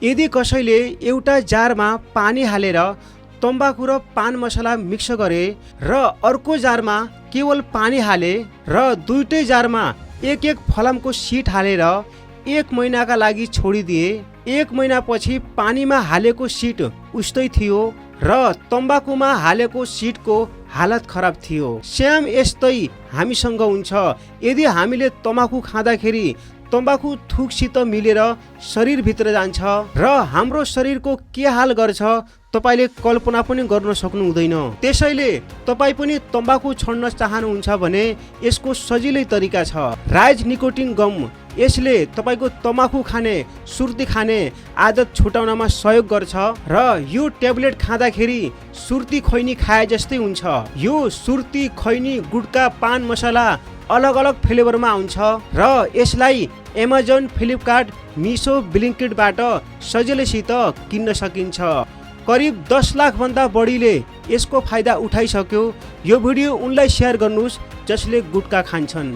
यदि कसैले एउटा जारमा पानी हालेर तम्बाकु र पान मसला मिक्स गरे र अर्को जारमा केवल पानी हाले र दुईटै जारमा एक एक फलामको सिट हालेर 1 महिनाका लागि छोडिदिए। 1 महिनापछि पानीमा हालेको सिट उस्तै थियो र तम्बाकुमा हालेको सिटको हालत खराब थियो। स्याम यस्तै हामीसँग हुन्छ। यदि हामीले तम्बाकु खाँदाखेरि तम्बाकु थुकसित मिलेर शरीरभित्र जान्छ र हाम्रो शरीरको के हाल गर्छ तपाईले कल्पना पनि गर्न सक्नु हुँदैन। त्यसैले तपाई पनि तम्बाकु छोड्न चाहनुहुन्छ भने यसको सजिलै तरिका छ, राइज निकोटिन गम। यसले तपाईको तम्बाकु खाने, सुर्ती खाने आदत छुटाउनमा सहयोग गर्छ र यो ट्याब्लेट खाँदाखेरि सुर्ती खैनी खाए जस्तै हुन्छ। यो सुर्ती खैनी गुटका पान मसला अलग अलग फ्लेभरमा आउँछ र यसलाई एमाजोन, फ्लिपकार्ट, मिसो, ब्लिङ्किटबाट सजिलैसित किन्न सकिन्छ। करिब 10 लाख भन्दा बढीले यसको फाइदा उठाइसक्यो। यो भिडियो उनलाई सेयर गर्नुहोस् जसले गुटका खान्छन्।